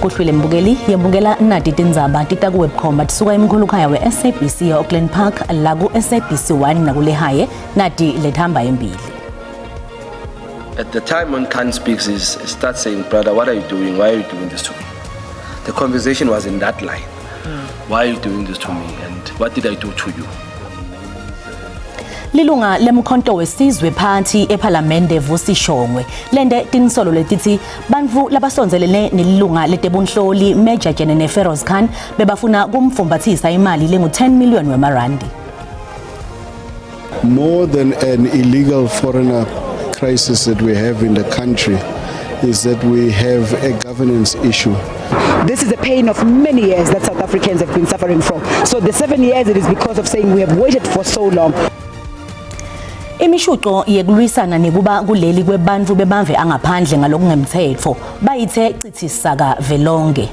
Kuhlwile mbukeli yembukela nati tindzaba tita ku-webcom tisuka emkhulukhaya we-SABC e-Auckland Park la ku-SABC 1 nakulehaye nati lethamba embili. At the time when Khan speaks, he starts saying, Brother, what are you doing? Why are you doing this to me? The conversation was in that line. Why are you doing this to me? And what did I do to you? Lilunga lemkhonto wesizwe phansi ePhalamende Vusi Shongwe lende tinsolo letithi bantfu labasondzelene nelilunga letebunhloli Major General Feroz Khan bebafuna kumfumbathisa imali lengu 10 million wemarandi. More than an illegal foreigner crisis that we have in the country is that we have a governance issue. This is a pain of many years that South Africans have been suffering from. So the 7 years, it is because of saying we have waited for so long. Imishuco yekulwisana nekuba kuleli kwebantfu bebamve angaphandle ngalokungemthetfo bayithe cithisaka velonke.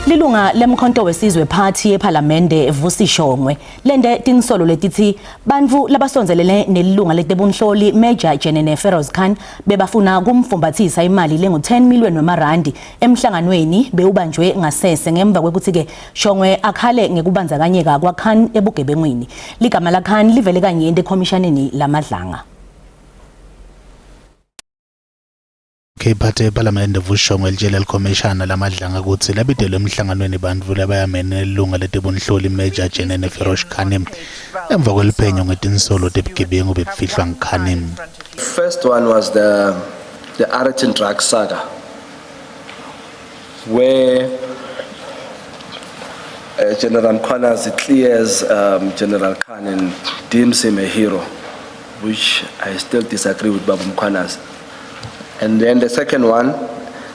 Lilunga lemkhonto wesizwe party ePhalamende Vusi Shongwe lende tinsolo letithi bantfu labasondzelene nelilunga letebunhloli Major General Feroz Khan bebafuna kumfumbathisa imali lengu 10 million wemarandi emhlanganweni bewubanjwe ngasese ngemva kwekuthi ke Shongwe akhale ngekubandzakanyeka kwa Khan ebugebengwini. Ligama la Khan livele kanyenti ekhomishaneni lamadlanga. Iphathe ePhalamende Vushongwe litshela likhomishana lamadlanga kutsi labitelwe emhlanganweni bantfu labayamene nelilunga letebunhloli Major General Feroz Khan emva kweliphenyo ngetinsolo tebugebengu bebufihlwa nguKhan. First one was the Aeroton drug saga, where General Mkhwanazi clears General Khan and deems him a hero, which I still disagree with Babu Mkhwanazi. And then the second one,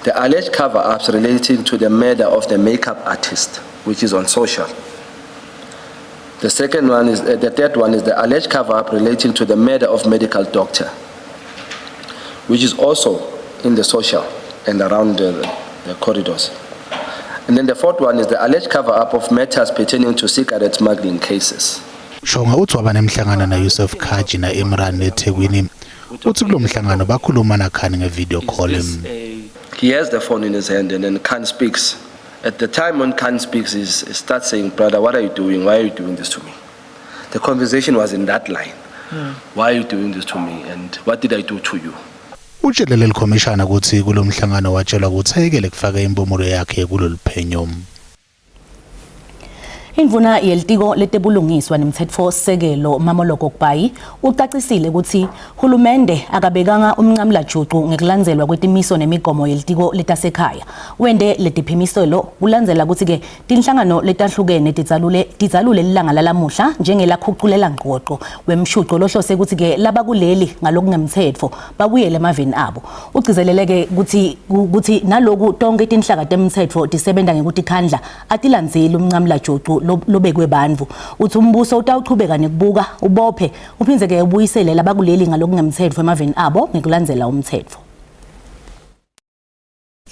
the alleged cover-ups relating to the murder of the makeup artist, which is on social. The second one is, the third one is the alleged cover-up relating to the murder of medical doctor, which is also in the social and around the corridors. And then the fourth one is the alleged cover-up of matters pertaining to cigarette smuggling cases. Shongwe uthi waba nemhlangano na Yusuf Kaji na Imran eThekwini. Uthi kulo mhlangano bakhuluma na Khan nge-video call. He has the phone in his hand and then Khan speaks. At the time when Khan speaks, he starts saying, Brother, what are you doing? Why are you doing this to me? The conversation was in that line. Why are you doing this to me? And what did I do to you? Utshele leli khomishana kutsi kulo mhlangano watshelwa kutsi ayekele kufaka impumulo yakhe kulolu phenyo. Indvuna yelitiko letebulungiswa nemtsetfosisekelo Mamoloko Kubayi ucacisile kutsi hulumende akabekanga umncamlajucu ngekulandzelwa kwetimiso nemigomo yelitiko letasekhaya. Wende letiphimiselo kulandzela kutsi ke tinhlangano letahlukene tidzalule lilanga lalamuhla njengelakhuculela ngqoqo wemshuco lohlose kutsi ke labakuleli ngalokungemtsetfo babuyele emaveni abo. Ugcizelele ke kutsi naloku tonke tinhlaka temtsetfo tisebenta ngekutikhandla atilandzeli umncamlajucu lobekwe bantfu. Uthi umbuso utawuchubeka nekubuka ubophe uphindze ke ubuyisele labakuleli ngalokungemtsetfo emaveni abo ngekulandzela umtsetfo.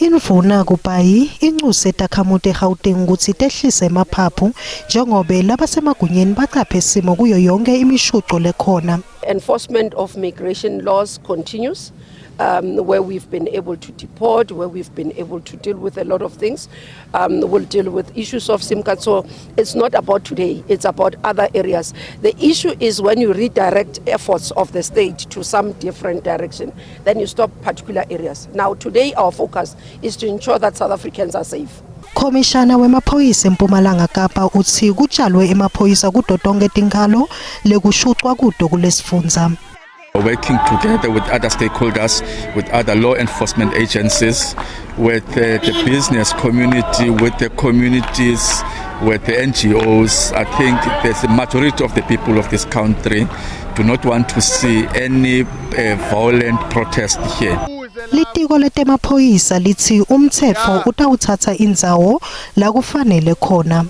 Indvuna Kubayi incuse takhamuti eGauteng kutsi tehlise emaphaphu njengobe labasemagunyeni bacaphe simo kuyo yonke imishuco lekhona. Enforcement of migration laws continues. Where we've been able to deport, where we've been able to deal with a lot of things. We'll deal with issues of SIM card. So it's not about today, it's about other areas. The issue is when you redirect efforts of the state to some different direction, then you stop particular areas. Now, today, our focus is to ensure that South Africans are safe. Khomishana wemaphoyisa eMpumalanga Kapa utsi kutshalwe emaphoyisa kuto tonkhe tinkhalo lekushucwa kuto kulesifundza. Working together with other stakeholders, with other law enforcement agencies, with the business community, with the communities, with the NGOs. I think there's a majority of the people of this country do not want to see any violent protest here. Litiko letemaphoyisa litsi umtsetfo utawutsatsa indzawo la kufanele khona.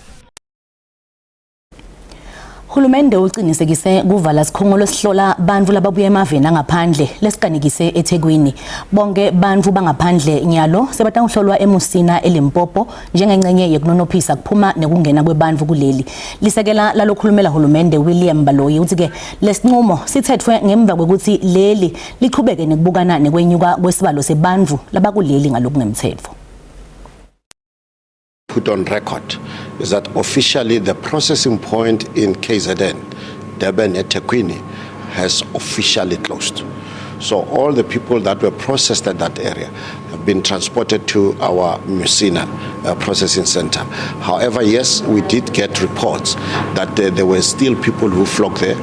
Hulumende ucinisekise kuvala sikhungo lesihlola bantfu lababuya emaveni angaphandle lesikanikise eThekwini. Bonke bantfu bangaphandle nyalo sebatawuhlolwa eMusina eLimpopo njengencenye yekunonophisa kuphuma nekungena kwebantfu kuleli. Lisekela lalokhulumela hulumende William Baloyi utsi ke lesinqumo sithetfwe ngemva kwekutsi leli lichubeke nekubukana nekwenyuka kwesibalo sebantfu labakuleli ngalokungemtsetfo. Put on record is that officially the processing point in KZN, Durban eThekwini, has officially closed. So all the people that were processed at that area have been transported to our Musina processing center. However, yes, we did get reports that there were still people who flocked there,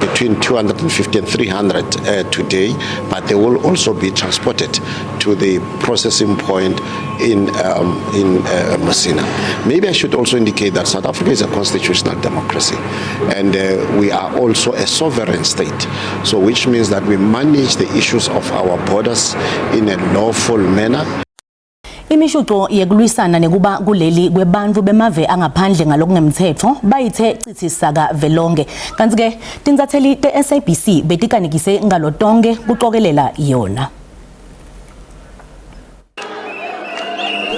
between 250 and 300 today, but they will also be transported to the processing point in Musina. Maybe I should also indicate that South Africa is a constitutional democracy, and we are also a sovereign state, so which means that we manage the issues of our borders in a lawful manner. Imishuco yekulwisana nekuba kuleli kwebantfu bemave angaphandle ngalokungemtsetfo bayithe citsi saka velonke. Kantsi ke tintsatseli te-SABC betikanikise ngalo tonke kucokelela yona.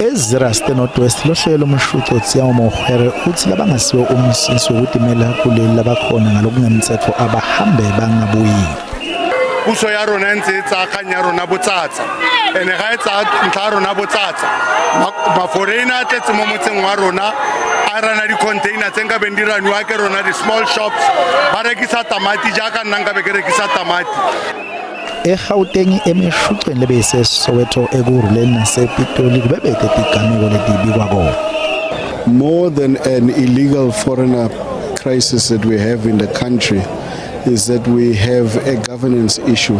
eZeerust North West lohlelo lomshuco Tshiamo Mogwere uthi labangasiwe umsinsi wokutimela kuleli labakhona ngalokungemtsetfo abahambe bangabuyi. Puso ya rona e ntse e tsaya kgang ya rona botsatsa, ene ga e tsaya ntlha ya rona botsatsa, maforeina a tletse mo motseng wa rona, a rana di-container tse nka beng di raniwa ke rona di-small shops, ba rekisa tamati jaaka nna nka be ke rekisa tamati. eGauteng emishucweni lebeyiseSoweto, Ekurhuleni nasePitoli kubebete tigameko letibikwako. More than an illegal foreigner crisis that we have in the country is that we have a governance issue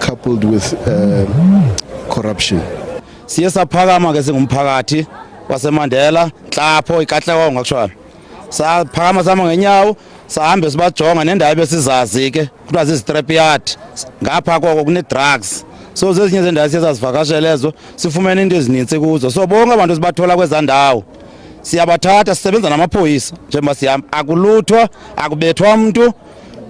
coupled with corruption. Siye saphakama ke singumphakathi waseMandela, Nhlapho, iKatlehong, ngakushona saphakama sama ngenyawo, sahambe sibajonga nendawo ebesizazi ke kuthiwa zizi-scrap yard, ngapha koko kune-drugs, so zezinye zendawo siye sazivakashela ezo, sifumene into ezinintsi kuzo. So bonke abantu sibathola kwezaa ndawo siyabathatha, sisebenza namaphoyisa njengoba sihamba, akuluthwa, akubethwa mntu,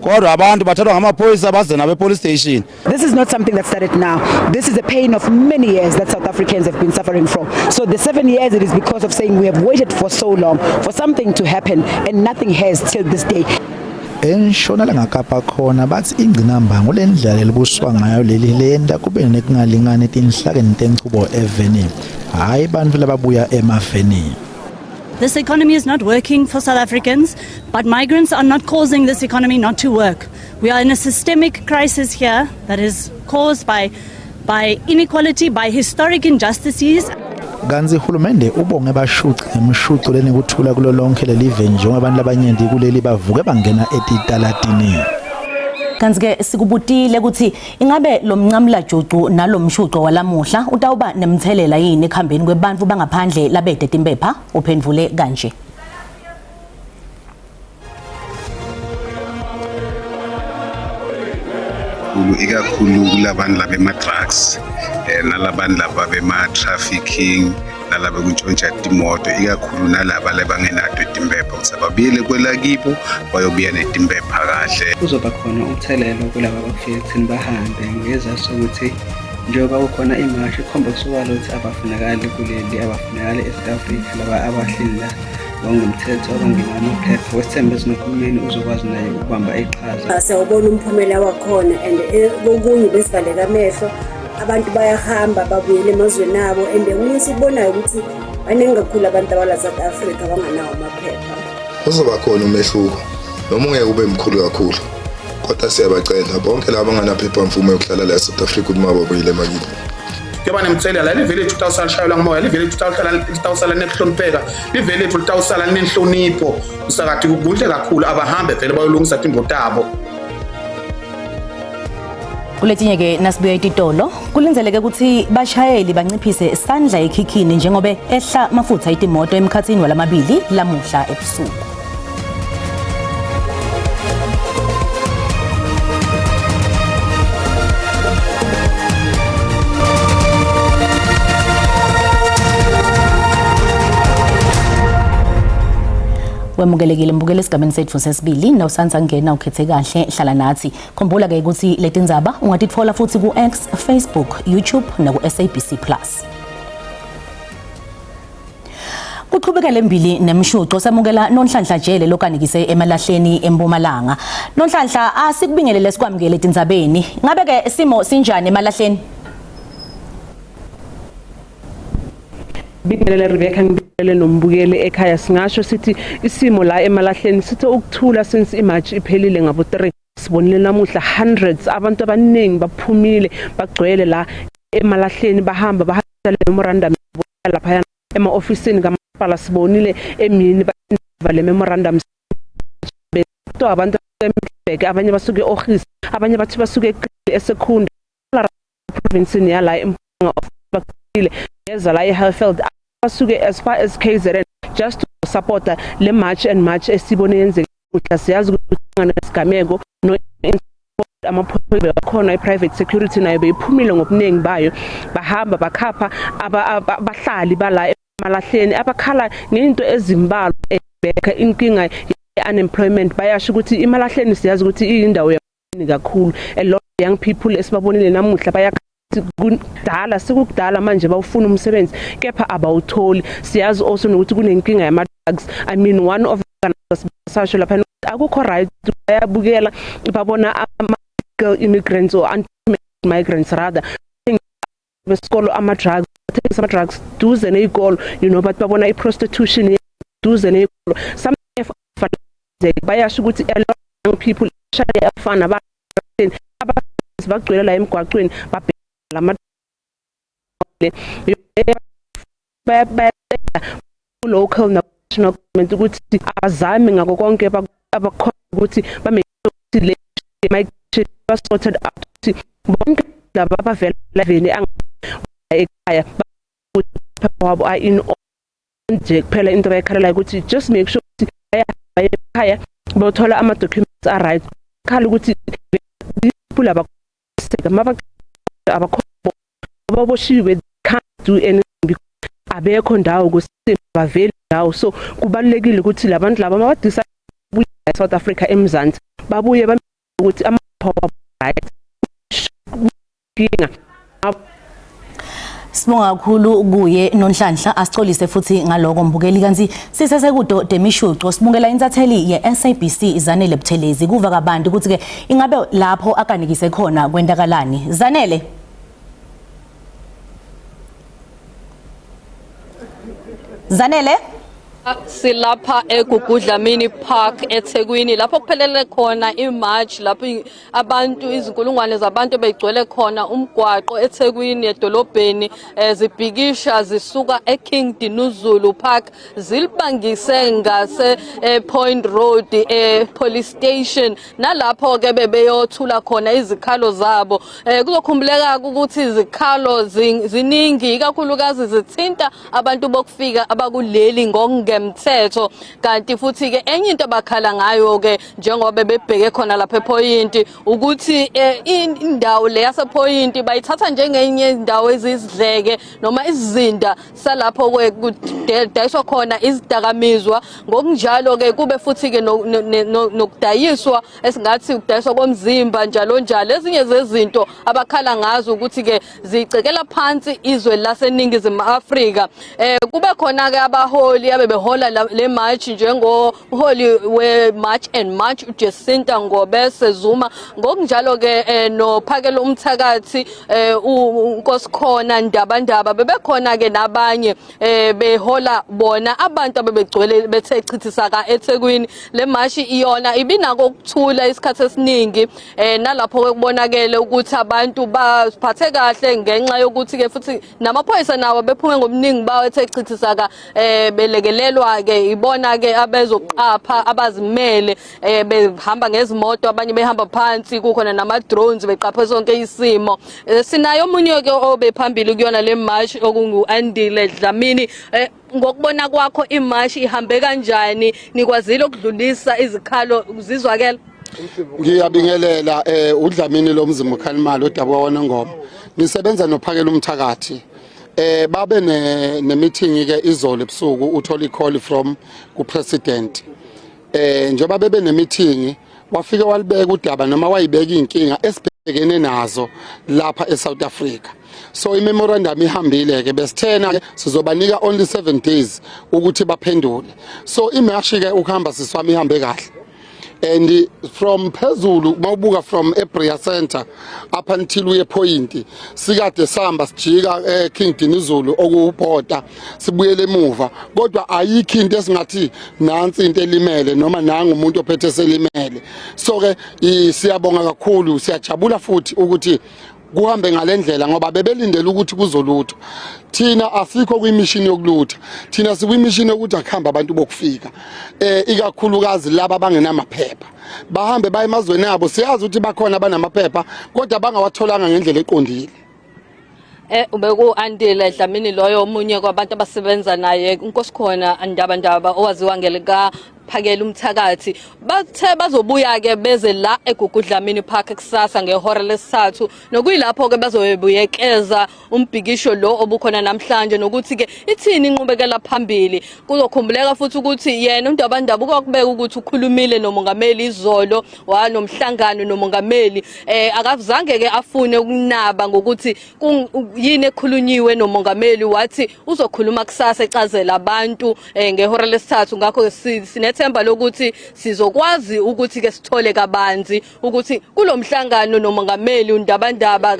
kodwa abantu bathathwa ngamaphoyisa baze nabo epolice station. This is not something that started now. This is a pain of many years that South Africans have been suffering from. So the 7 years, it is because of saying we have waited for so long for something to happen and nothing has till this day. Enshonalanga Kapa khona bathi ingcinamba ngulendlela elibuswa ngayo leli lenta kube nekungalingani etinhlakeni tenchubo eveni, hhayi bantfu lababuya emaveni. This economy is not working for South Africans, but migrants are not causing this economy not to work. We are in a systemic crisis here that is caused by inequality, by historic injustices. Kantsi hulumende ubonge bashuci ngemishuco lenekuthula kulo lonke lelive njengoba abantu labanyenti kuleli bavuke bangena etitalatini. Kanti ke sikubutile ukuthi ingabe lo mncamlajucu nalomshuco walamuhla utawuba nemthelela yini ekuhambeni kwebantfu bangaphandle labete timpepha, uphendvule kanje. Ikakhulu kulabantu laba ema-drugs, nalabantu laba bema-trafficking, nalaba kuntshontsha timoto, ikakhulu nalaba labangenato timpepha, ukuthi ababuyele kwelakibo bayobuya netimpepha kahle. Kuzoba khona umthelelo kulaba abafika ekutheni bahambe ngezathu sokuthi njengoba kukhona imashi ikhomba kusobala ukuthi abafunakali kuleli, abafunakali e-South Africa laba abahleli la ngokungemthetho, abangenawo amaphepha. Kwesithembe sinohulumeni uzokwazi naye ukubamba iqhaza. Siyawubona umphumela wakhona and kokunye besivaleka amehlo, abantu bayahamba babuyele emazweni abo, and okunye sikubonayo ukuthi baningi kakhulu abantu abala South Africa abanganawo amaphepha. Kuzoba khona umehluko noma ungeke ube mkhulu kakhulu, kodwa siyabacela bonke laba abanganaphepha mvume yokuhlala la e-South Africa ukuthi mababuyele emakibo. Kuyoba nemthelela. Live lethu litawusala lishayelwa ngumoya, live lethu litawusala linekuhlonipheka, live lethu litawusala linenhlonipho. Usakade kuhle kakhulu, abahambe vele bayolungisa tintfo tabo. Kuletinye ke nasibuya etitolo, kulindzeleke ukuthi bashayeli banciphise sandla ekhikhini njengobe ehla mafutha itimoto emkhathini walamabili lamuhla ebusuku. Wemukelekile mbukele esigabeni sethu sesibili nawusanza ngena ukhethe kahle hlala nathi. Khumbula ke ukuthi letindzaba ungatitfola futhi ku-X, Facebook, YouTube naku-SABC Plus. Kuqhubekele embili nemshuco samukela Nonhlanhla Jele lokanikise emalahleni eMpumalanga. Nonhlanhla asikubingelele sikwamukele etindzabeni. Ngabe ke simo sinjani emalahleni? Bingelele Rebecca ngibingelele nombukeli ekhaya singasho sithi isimo la emalahleni sithe ukuthula since iMarch iphelile ngabo 3 sibonile namuhla hundreds abantu abaningi baphumile bagcwele la emalahleni bahamba bahamba le memorandum lapha ema-ofisini kamasipala sibonile emini ba le memorandum kuthiwa abantu beke abanye basuke e-office abanye bathi basuke esekhunda provinsini yala eMpumalanga baqile yeza la eHighveld basuke as far as KZN just to support le march and march esibone yenzeka namuhla. Siyazi ukuthi nesigameko no amaphoyisa akhona, i-private security nayo beyiphumile ngobuningi bayo, bahamba bakhapha abahlali bala emalahleni abakhala ngento ezimbalwa ebheka inkinga ye-unemployment. Bayasho ukuthi imalahleni siyazi ukuthi iyindawo kakhulu, a lot of young people esibabonile namuhla baya kudala sekukudala manje bawufuna umsebenzi kepha abawutholi. Siyazi also nokuthi kunenkinga yama-drugs. I mean, one of sasho lapha akukho right, bayabukela babona ama-illegal immigrants or migrants rather besikolo ama-drugs, bathengisa ama-drugs duze ney'kolo, but babona i-prostitution duze ney'kolo. Some bayasho ukuthi a lot of young people shaye abafana bagcwele la emgwaqweni babheka lama bayabeka local national government ukuthi abazame ngako konke abakhona ukuthi bame ukuthi le migration ba sorted out, ukuthi bonke laba abavela eveni ekhaya wabo are in nje kuphela. Into abayikhalelayo ukuthi just make sure ukuthi bayahamba ekhaya bothola ama-documents a-right. Khala ukuthi people abaseka abakho ababoshiwe can't do anything because abekho ndawo baveli ndawo. So kubalulekile ukuthi labantu laba mabadisa buya eSouth Africa, eMzansi, babuye ukuthi ama right inkinga. Sibonga kakhulu kuye Nonhlanhla, asicolise futhi ngaloko mbukeli. Kanti sisesekudo demishuco sibukela intatheli ye-SABC Zanele Buthelezi kuva kabanti ukuthi ke ingabe lapho akanikise khona kwentakalani. Zanele. Zanele. Silapha eGugu Dlamini Park eThekwini lapho kuphelele khona imarch, lapho abantu izinkulungwane zabantu beyigcwele khona umgwaqo eThekwini edolobheni zibhikisha zisuka eKing Dinuzulu Park zilibangise ngase Point Road e police station, nalapho ke bebeyothula khona izikhalo zabo. Kuzokhumbuleka ukuthi izikhalo ziningi, ikakhulukazi zithinta abantu bokufika abakuleli ngokungemthetho. Kanti futhi ke enye into abakhala ngayo ke njengoba bebebheke khona lapha ePoyinti ukuthi indawo le yasePoyinti bayithatha njengenye indawo ezizidleke noma isizinda salapho kudayiswa khona izidakamizwa, ngokunjalo ke kube futhi ke nokudayiswa esingathi ukudayiswa komzimba njalo njalo. Ezinye zezinto abakhala ngazo ukuthi ke zicekela phansi izwe laseNingizimu Afrika. Kube khona ke abaholi abebehola le march, njengoholi we March and March uJacinta Ngobese Zuma, ngokunjalo ke nophakelo umthakathi uNkosikhona Ndabandaba. Bebekhona ke nabanye behola bona abantu abebegcwele bethe chithisaka eThekwini. Le mashi iyona ibinako ukuthula isikhathi esiningi, nalapho kubonakele ukuthi abantu baphathe kahle ngenxa yokuthi ke futhi namaphoyisa nawo bephume ngobuningi bawo ethe chithisaka, belekelelwa ke ibona ke abezoqapha abazimele, behamba ngezimoto, abanye behamba phansi, kukhona nama drones beqaphe sonke isimo. Sinayo omunye ke obephambili kuyona le march okungu Andile Dlamini. Ngokubona kwakho imarch ihambe kanjani? Nikwazile ukudlulisa izikhalo zizwakela? Ngiyabingelela, uDlamini lo mzimba ukhalimali odabuka kwaNongoma. Ngisebenza nophakela umthakathi. Babe ne meeting ke izolo ebusuku, uthola i-call from ku president. Eh njengoba bebe nemeeting wafike walibeka udaba noma wayibeka inkinga esibhekene nazo lapha eSouth Africa. So imemorandum ihambile ke besithena ke sizobanika only 7 days ukuthi baphendule. So imarch ke ukuhamba siswami ihambe kahle. And from phezulu mawubuka from eBria Center up until uye point sikade sihamba sijika eKing Dinizulu okuwubhoda sibuyele emuva kodwa ayikho into esingathi nansi into elimele noma nanga umuntu ophethe selimele. So ke siyabonga kakhulu, siyajabula futhi ukuthi kuhambe ngalendlela ngoba bebelindele ukuthi kuzoluthwa. Thina asikho kwimishini yokulutha, thina sikwimishini yokuthi akuhambe abantu bokufika, ikakhulukazi laba abangenamaphepha bahambe baye emazweni abo. Siyazi ukuthi bakhona abanamaphepha kodwa bangawatholanga ngendlela eqondile. Ubeku Andile Dlamini loyo omunye kwabantu abasebenza naye uNkosikhona Ndabandaba owaziwa ngelika Phakela Umthakathi. Bathe bazobuya ke beze la eGugu Dlamini Park kusasa ngehora lesithathu, nokuyilapho ke bazobuyekeza umbhikisho lo obukhona namhlanje nokuthi ke ithini inqubekela phambili. Kuzokhumbuleka futhi ukuthi yena uNdabandaba ukwakubeka ukuthi ukhulumile nomongameli izolo, wanomhlangano nomongameli, akazange ke afune ukunaba ngokuthi yini ekhulunyiwe nomongameli, wathi uzokhuluma kusasa ecazela abantu ngehora lesithathu. Ngakho sinethemba lokuthi sizokwazi ukuthi ke sithole kabanzi ukuthi kulomhlangano nomongameli uNdabandaba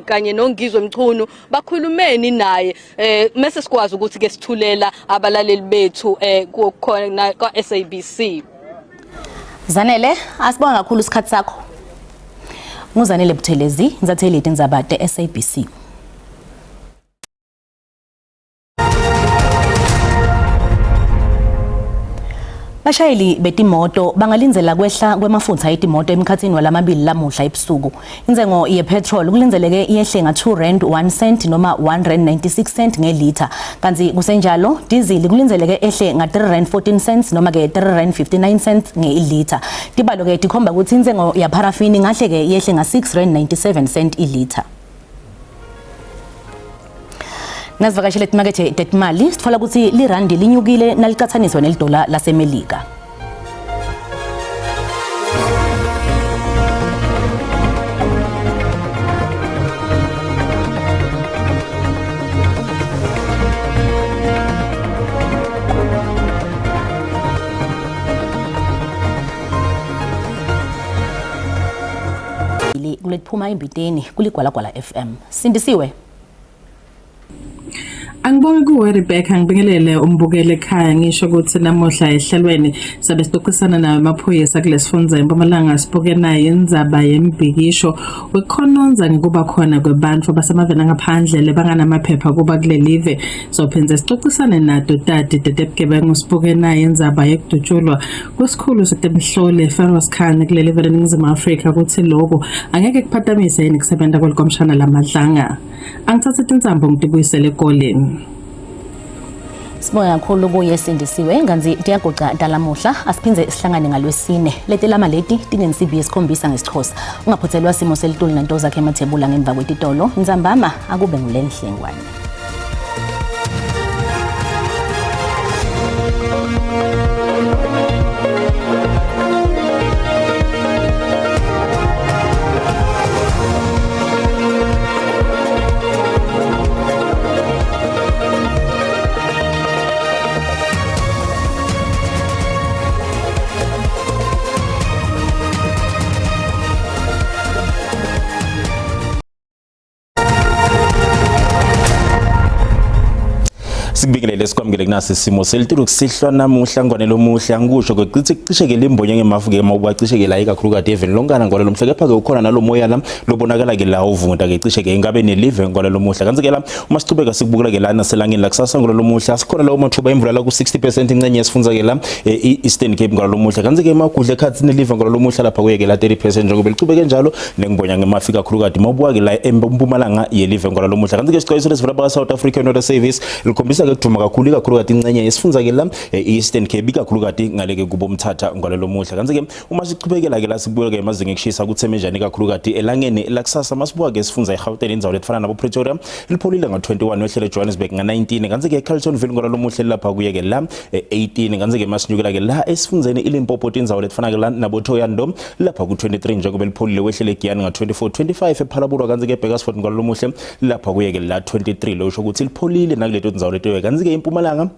kanye noNgizwe Mchunu bakhulumeni naye, mase sikwazi ukuthi ke sithulela abalaleli bethu kukhona kwa SABC. Zanele, asibonga kakhulu isikhathi sakho. NguZanele Buthelezi, intatheli yetindzaba te-SABC. Bashayeli betimoto bangalindzela kwehla kwemafutha etimoto emkhathini walamabili lamuhla ebusuku. Intsengo yepetrol kulindzeleke yehle nga-2 rand 1 cent noma 1 rand 96 cent ngelitha. Kanti kusenjalo dizili kulindzeleke ehle nga-3 rand 14 cents noma ke 3 rand 59 cents ngelitha. Tibalo ke tikhomba ukuthi intsengo yapharafini ngahle ke yehle nga-6 rand 97 cent ilitha. Nasivakashele timakethe tetimali sitfola ukuthi lirandi linyukile nalicathaniswa nelidola laseMelika. Kuleliphuma embiteni kuligwalagwala FM. Sindisiwe. Angibonge kuwe Rebecca, ngibingelele umbukele ekhaya. Ngisho ukuthi namuhla ehlelweni sabe sixoxisana nayo amaphoyisa kulesifundza eMpumalanga, sibuke nayo indzaba yembhikisho wekukhononza ngekuba khona kwebantfu basemaveni angaphandle lebanganamaphepha kuba kulelive. Sophindze sixoxisane nato tati tetebugebengu, sibuke nayo indzaba yekudutshulwa kwesikhulu setemhlole Feroz Khan kulelive leNingizimu Afrika, kutsi loku angeke kuphatamise yini kusebenta kwelikomishana laMadlanga. Angithathe tintsambo ngitibuyisele ekoleni. Sibonga kakhulu kuye Sindisiwe. Nganzi tiyaguca talamuhla, asiphindze sihlangane ngalwesine. Letelama leti tinensimbi yesikhombisa ngesiXhosa. Ungaphuthelwa simo selitulu nanto zakhe emathebula ngemva kwetitolo. Ntsambama akube ngulenhlengwane. Sikubingelele sikwamukele kunasi isimo selitulu kusihlwa namuhla ngwane lomuhle. Angikusho ke ciche ke limbonye ngemafu ke mawubacishe ke la ikakhulukati even lonkana ngwane lomuhle, kepha ke ukhona nalomoya la lobonakala ke la uvunta ke cishe ke ingabe nelive ngwane lomuhle. Kanti ke la uma sichubeka sikubukela ke la naselangeni la kusasa ngwane lomuhle, asikhona lawo mathuba imvula la ku 60% incenye yesifundza ke la e-Eastern Cape ngwane lomuhle. Kanti ke emagudla ekhatsi nelive ngwane lomuhle lapha kuye ke la 30% njengoba lichubeke njalo nengibonya ngemafi kakhulukati mawubuka ke la empumalanga yelive ngwane lomuhle. Kanti ke sicwayiso lesivela baka South African Weather Service likhombisa ke Litawudvuma kakhulu ikakhulukati incenye yesifundza ke la e-Eastern Cape ikakhulukati ngaleke kubomthatha ngwalelo muhla. Kanti-ke uma sichubekela ke la sibuka ke emazinga ekushisa kutheme njani ikakhulukati elangeni lakusasa masibuka ke sifundza eGauteng indzawo letfana nabo Pretoria lipholile nga-21 wehlele Johannesburg nga-19 kanti-ke eCarltonville ngwalelo muhle lapha kuye ke la 18 kanti-ke masinyukela ke la esifundzeni iLimpopo tindzawo letifana ke la nabo Thohoyandou lapha ku-23 njengoba lipholile wehlele eGiyani nga-24 25 ePhalaborwa kanti-ke eBakersford ngwalelo muhle lapha kuye ke la 23 lo usho ukuthi lipholile nakuleto tindzawo leto kanti-ke impumalanga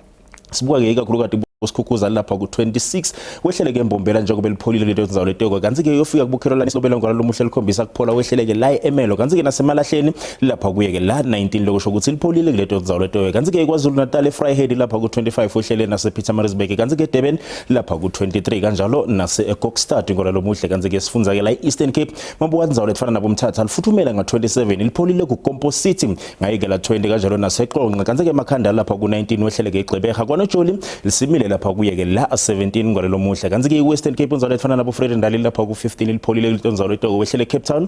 sibuka-ke ikakhulukati usikhukhuza lapha ku-26 wehleleke embombela njengoba elipholile leto ndzawo letoko kanti-ke uyofika kubuCaroline silobela ngwala lomuhle likhombisa kuphola wehleleke la emelo kanti-ke nasemalahleni lapha kuye-ke la 19 lokusho ukuthi lipholile kuleto ndzawo letoko kanti-ke KwaZulu Natal eVryheid lapha ku-25 wehlele nase-Pietermaritzburg kanti-ke eDurban lapha ku-23 kanjalo nase-Kokstad ngwala lomuhle kanti-ke sifundza-ke la e-Eastern Cape mabuka ndzawo letifana nabomthatha lifuthumela nga-27 lipholile kuKompo City ngayikela 20 kanjalo naseXonxe kanti-ke emakhanda lapha ku-19 wehleleke igqeberha kwanojoli lisimile lapha kuye-ke la 17 ngwalelo muhle kanti-ke i-Western Cape inzalo efana nabo Vredendal lapha ku-15 lipholile kulento itoko wehlele Cape Town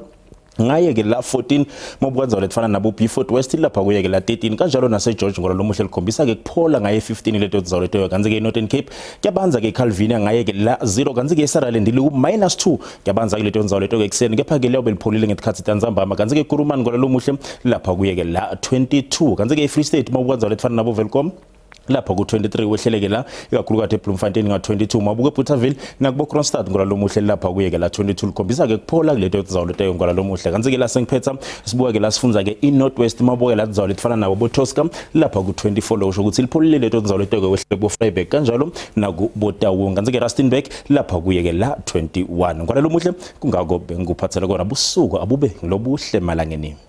ngaye ke la 14 mabukanzawo letifana nabo Beaufort West lapha kuye ke la 13 kanjalo nase George ngola lomuhle likhombisa ke kuphola ngaye 15 leto ndzawo leto kanti ke Northern Cape kuyabanza ke Calvinia ngaye ke la 0 kanti ke Sutherland liku minus 2 kuyabanza ke leto ndzawo leto ke ekuseni kepha ke liyobe lipholile ngetikhatsi tantsambama kanti ke Kuruman ngola lomuhle lapha kuye ke la 22 kanti ke Free State mabukanzawo letifana nabo Welkom lapha ku-23 wehleleke la ikakhulukati eBloemfontein nga-22 mabuke eBothaville nakubo Kroonstad ngola lomuhle lapha kuye ke la 22 likhombisa ke kuphola kuleto ndzawo leto ngola lomuhle kanti ke la sengiphetha sibuka ke la sifundza ke i-North West mabuke la ndzawo letifana nabo boTosca lapha ku-24 lokusho ukuthi lipholile leto ndzawo leto ke wehlele kubo Vryburg kanjalo nakubo Taung kanti ke Rustenburg lapha kuye ke la 21 ngola lomuhle kungako bengikuphathele kona busuku abube ngilobuhle malangeni.